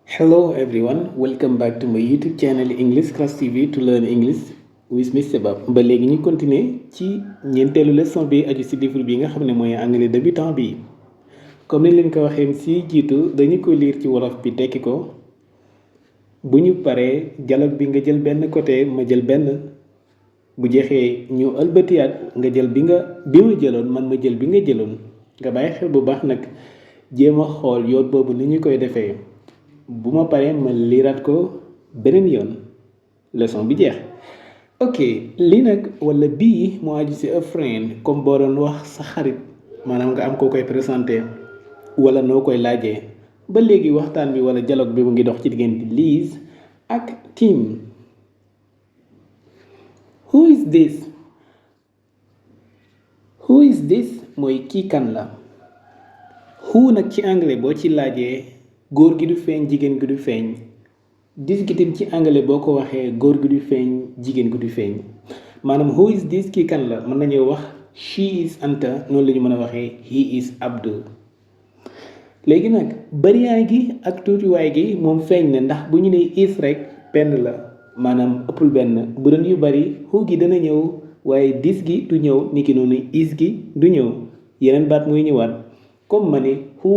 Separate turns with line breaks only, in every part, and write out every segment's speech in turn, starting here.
Hello everyone, welcome back to my YouTube channel English Class TV to learn English with Mr. Bab. Ba léegi ñu continuer ci ñeenteelu leçon bi aju ci livre bi nga xam ne mooy anglais débutant bi. Comme niñ leen ko waxee ci jiitu dañu ko lire ci wolof bi tekki ko bu ñu paree dialogue bi nga jël benn côté ma jël benn bu jeexee ñu ëlbatiyaat nga jël bi ma jëloon man ma jël bi nga jëloon nga bàyyi xel bu baax nag jéem a xool yoon boobu ni ñu koy defee. bu ma paree ma liiraat ko beneen yoon leçon bi jeex ok lii nag wala bii moo aju ci a friend comme boo doon wax sa xarit maanaam nga am koo koy présenté wala noo koy laajee ba léegi waxtaan bi wala dialogue bi mu ngi dox ci diggante Liz ak Tim. Who is this mooy kii kan la. Who nag ci anglais boo ci laajee góor gi du feeñ jigéen gi du feeñ dis gi tam ci anglais boo ko waxee góor gi du feeñ jigéen gi du feeñ maanaam who is this kii kan la mën nañoo wax she is Anta noonu la ñu mën a waxee he is Abdul. léegi nag bariyaay gi ak tuutiwaay gi moom feeñ na ndax bu ñu nee is rek benn la maanaam ëppul benn bu doon yu bari who gi dana ñëw waaye dis gi du ñëw niki noonu is gi du ñëw yeneen baat mooy ñëwaat comme ma ne who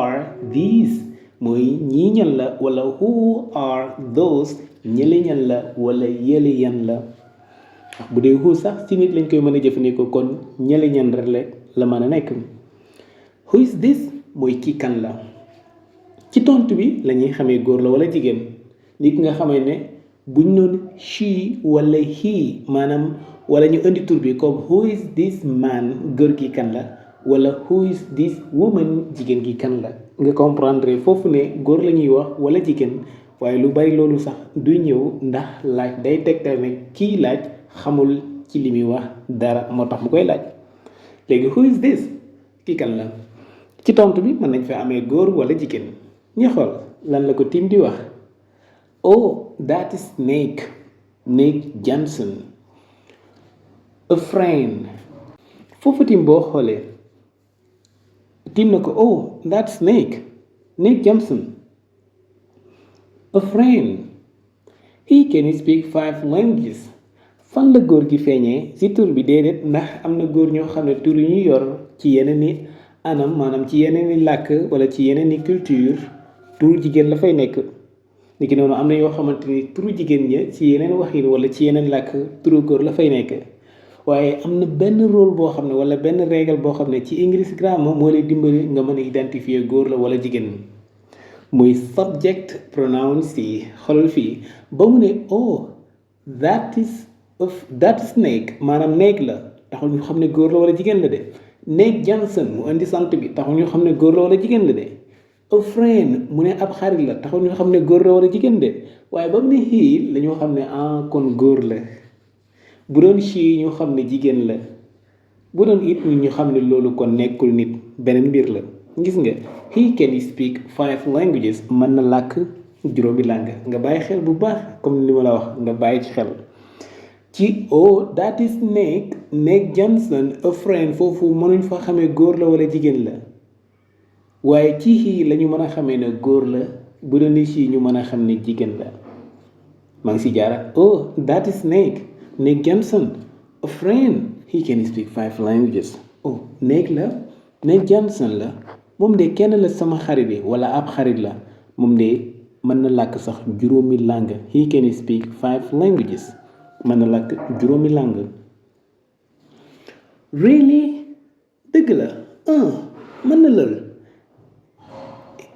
are these mooy ñii ñan la wala who are those ñële ñan la wala yële yan la bu dee who sax ci nit lañ koy mën a jëfandikoo kon ñële ñan rek la mën a nekk. Who is this mooy kii kan la ci tontu bi lañuy xamee góor la wala jigéen nit nga xamee ne buñ noon she wala he maanaam wala ñu indi tur bi comme who is this man góor gi kan la wala who is this woman jigéen gi kan la nga comprendre foofu ne góor la ñuy wax wala jigéen waaye lu bari loolu sax du ñëw ndax laaj day tegtal ne kii laaj xamul ci li muy wax dara moo tax mu koy laaj. léegi who is this kii kan la ci tontu bi mën nañ fa amee góor wala jigéen ñu xool lan la ko Tim di wax. Oh that is Nick Johnson a friend. foofu Tim boo xoolee Tim na ko oh that's Nick Johnson a friend he can speak 5 languages. fan la góor gi feeñee ci tur bi déedéet ndax am na góor ñoo xam ne tur yu ñu yor ci yeneen i anam maanaam ci yeneen i làkk wala ci yeneen i culture turu jigéen la fay nekk ni ki noonu am na yoo xamante ni turu jigéen ña ci yeneen waxin wala ci yeneen làkk turu góor la fay nekk waaye am na benn rôle boo xam ne wala benn règle boo xam ne ci English grammar moo lay dimbali nga mën a identifier góor la wala jigéen muy subject pronouns yi xoolal fii ba mu ne oh that is Nick maanaam Nick la taxul ñu xam ne góor la wala jigéen la de Nick Johnson mu indi sant bi taxul ñu xam ne góor la wala jigéen la de a friend mu ne ab xarit la taxul ñu xam ne góor la wala jigéen de waaye ba mu ne he la ñu xam ne kon góor la bu doon she ñu xam ne jigéen la bu doon it ñu xam ne loolu kon nekkul nit beneen mbir la gis nga he can speak 5 languages mën na làkk juróomi làng nga bàyyi xel bu baax comme li ma la wax nga bàyyi ci xel ci oh that is Nick Johnson a friend foofu mënuñ fa xamee góor la wala jigéen la waaye ci he la ñu mën a xamee ne góor la bu doon she ñu mën a xam ne jigéen la maa ngi si jaara oh that is Nick Johnson a friend he can speak 5 languages. oh Nick Johnson la moom de kenn la sama xarit yi wala ab xarit la moom de mën na làkk sax juróomi langue he can speak 5 languages mën na làkk juróomi langue. really dëgg la mën na lool.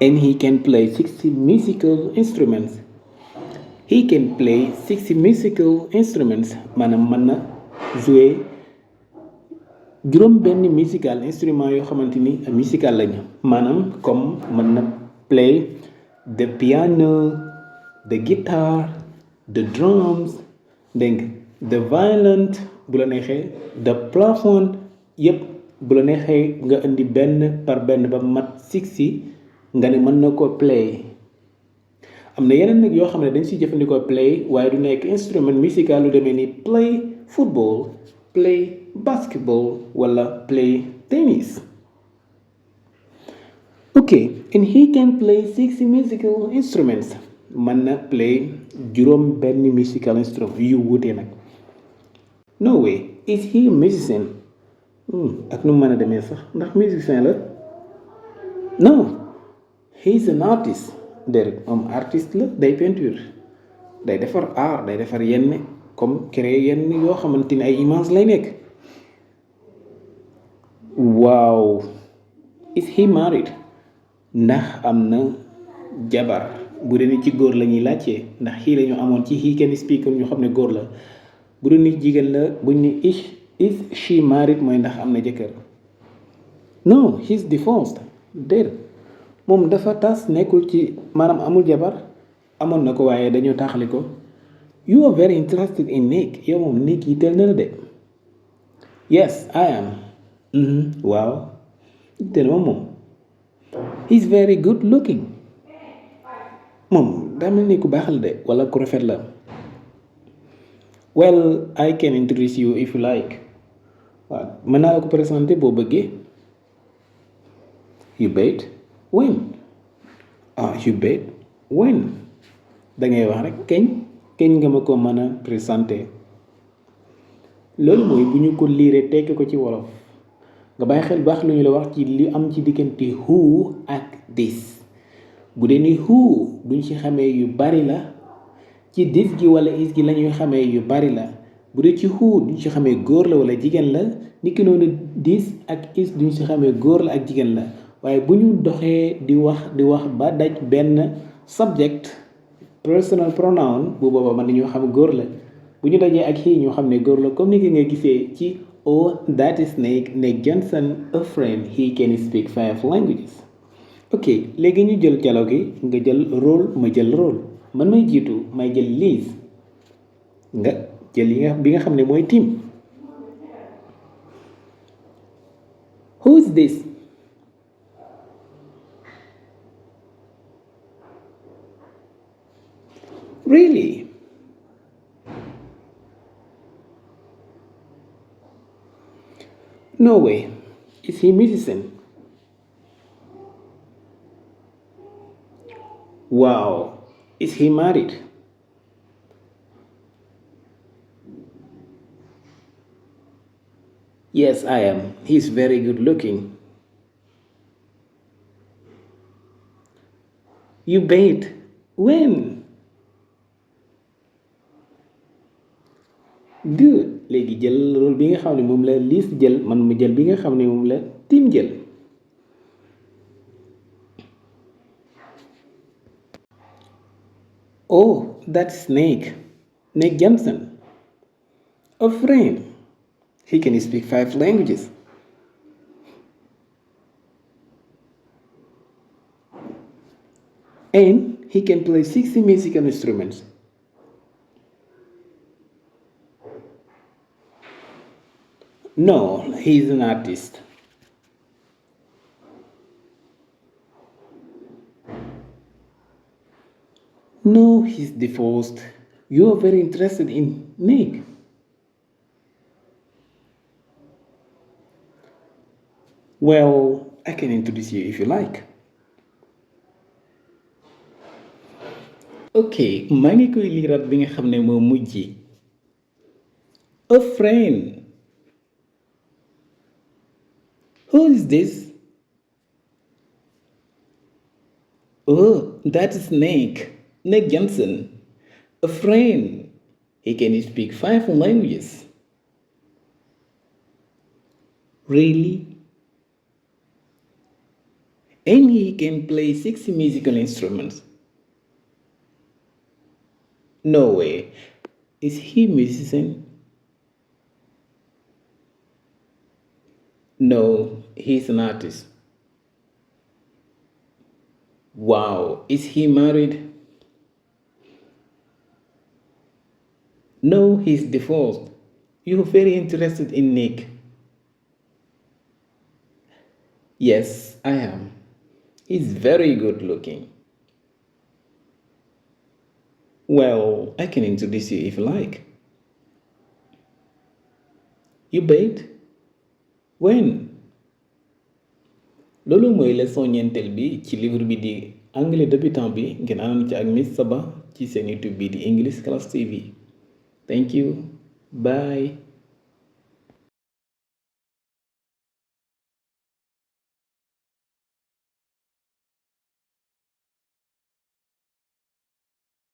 and he can play 60 musical instruments. he can play 60 musical instruments maanaam mën na jouer juróom benn musical instrument yoo xamante ni musical lañu maanaam comme mën na play the piano the guitar the drums dégg the violin bu la neexee the plafond yépp bu la neexee nga indi benn par benn ba mat 60 nga ne mën na ko play. am na yeneen nag yoo xam ne dañ si jëfandikoo play waaye du nekk instrument musical lu demee ni play football play basketball wala play tennis. Okay, and he can play 6 musical instruments. mën na play juróom benn musical instrument yu wuute nag. No way, is he a musician? ak nu mu mën a demee sax ndax musicien la. No, he is an artist. déedéet moom artiste la day peinture day defar art day defar yenn comme créer yenn yoo xamante ni ay image lay nekk. waaw, is he married? ndax am na jabar bu dee ni ci góor la ñuy laajte ndax xii lañu amoon ci he can speak ñu xam ne góor la bu dee ni jigéen la buñ ni is she married mooy ndax am na jëkkër. no, he's divorced. déedéet moom dafa tas nekkul ci maanaam amul jabar amoon na ko waaye dañoo taxali ko. you are very interested in Nick yow moom Nick yi teel na la de. yes I am. waaw teel moom. he's very good looking. moom daa mel ni ku baax la de wala ku rafet la. well I can introduce you if you like. waaw mën naa la ko présenter boo bëggee. you bet when. you bet when. dangay wax rek keñ nga ma ko mën a présenter. loolu mooy bu ñu ko liiree tekki ko ci wolof nga bàyyi xel baax lu ñu la wax ci li am ci diggante who ak this. bu dee ni who duñ ci xamee yu bari la ci this gi wala is gi lañuy xamee yu bari la. bu dee ci who duñ ci xamee góor la wala jigéen la niki noonu this ak is duñ ci xamee góor la ak jigéen la waaye bu ñu doxee di wax ba daj benn subject personal pronoun bu boobaa man dañoo xam góor la. bu ñu dajee ak he ñoo xam ne góor la comme ni ki nga gisee ci oh that is Nick Johnson a friend he can speak 5 languages. ok léegi ñu jël dialogue gi nga jël rôle ma jël rôle man may jiitu may jël Liz nga jël bi nga xam ne mooy team. who is this? really? no way, is he musician? wow, is he married? yes I am, he's very good looking. you bet when? good. léegi jël rôle bi nga xam ne moom la Liz jël man mu jël bi nga xam ne moom la Tim jël. oh that's Nick Johnson a friend he can speak 5 languages. and he can play 60 musical instruments. no, he's an artist. no, he's divorced. you are very interested in Nick. well I can introduce you if you like. ok maa ngi koy liiraat bi nga xam ne moo mujj. a friend. who is this? oh that is Nick Johnson a friend he can speak 5 languages. really? and he can play 60 musical instruments. no way, is he a musician? no, he's an artist. wow, is he married? no, he's divorced. you're very interested in Nick. yes I am, he's very good looking. well I can introduce you if you like. you bet when? loolu mooy leçon ñeenteel bi ci livre bi di anglais débutant bi ngeen àndoon ci ak Miss Saba ci seen YouTube bi di English Class TV. Thank you. Bye.